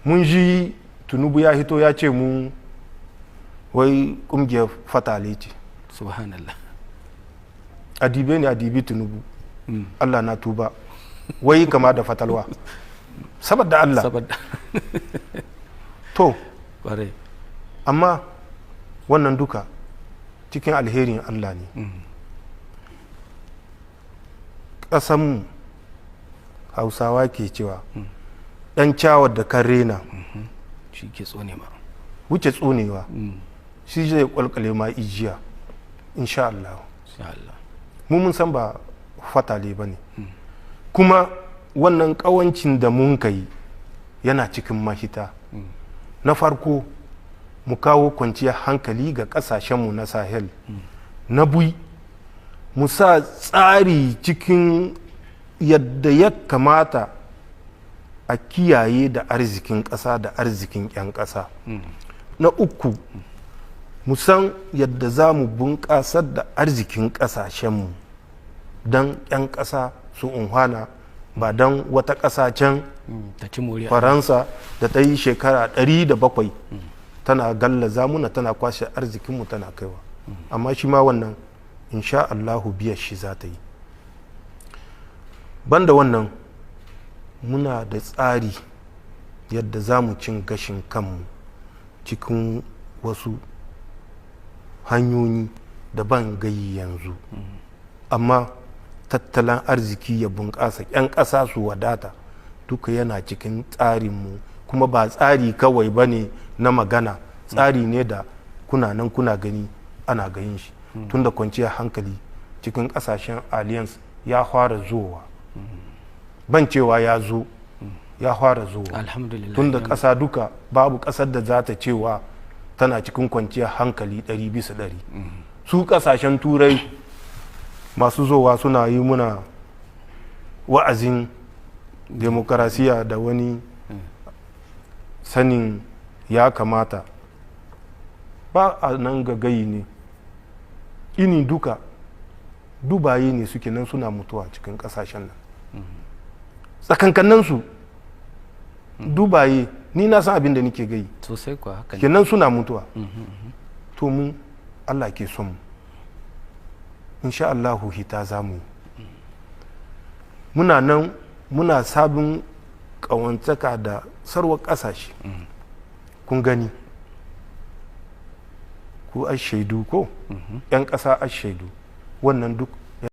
Mun ji Tinubu ya hito ya ce mu wai kungiyar fatale ce. Subhanallah. Adibe ne adibi Tinubu. Allah na tuba, wai kama da fatalwa saboda Allah. Saboda To, kwarai. amma wannan duka cikin alherin Allah ne. Ƙasanmu, Hausawa ke cewa ɗan cawar da kan rena shi ke tsone ma. Wuce tsonewa, shi zai kwalkwale ma ijiya, insha Allah. Insha Allah. Mu mun san ba fatale ba ne, kuma wannan ƙawancin da mun kai yana cikin mahita. Na farko, mu kawo kwanciyar hankali ga ƙasashenmu na Sahel. Na bui, mu sa tsari cikin yadda ya kamata a kiyaye da arzikin ƙasa da arzikin 'yan ƙasa. Na uku, mu san yadda za mu bunƙasar da arzikin ƙasashenmu don 'yan ƙasa su unhwana, ba don wata ƙasa can Ta ci moriya. Faransa da ta yi shekara 107 tana gallaza muna, tana kwashe arzikinmu tana kaiwa. Amma shi ma wannan, insha Allahu, biyar shi za ta yi. Banda wannan, muna da tsari yadda za mu cin gashin kanmu cikin wasu hanyoyi da ban gayi yanzu, amma tattalin arziki ya bunƙasa, 'yan ƙasa su wadata, duka yana cikin tsarinmu. Kuma ba tsari kawai ba ne na magana, tsari ne da kuna nan kuna gani ana ganin shi, tunda kwanciyar hankali cikin ƙasashen Alliance ya fara zuwa. Ban cewa ya zo, ya fara zuwa. Alhamdulillah. Tunda ƙasa duka babu ƙasar da za ta cewa tana cikin kwanciyar hankali 100%. Su ƙasashen Turai masu zowa suna yi muna wa'azin demokarasiya da wani sanin ya kamata, ba a nan gagayi ne ini duka dubaye ne suke nan suna mutuwa cikin kasashen nan tsakankaninsu. Dubaye, ni na san abin da nike gayi. Sosai kuwa, haka ne. Kenan suna mutuwa. To, mu Allah ke son mu, insha Allahu hita za mu yi. Muna nan muna sabon ƙawancaka da sarwar ƙasashe. Kun gani, ku a shaidu ko 'yan ƙasa a shaidu, wannan duk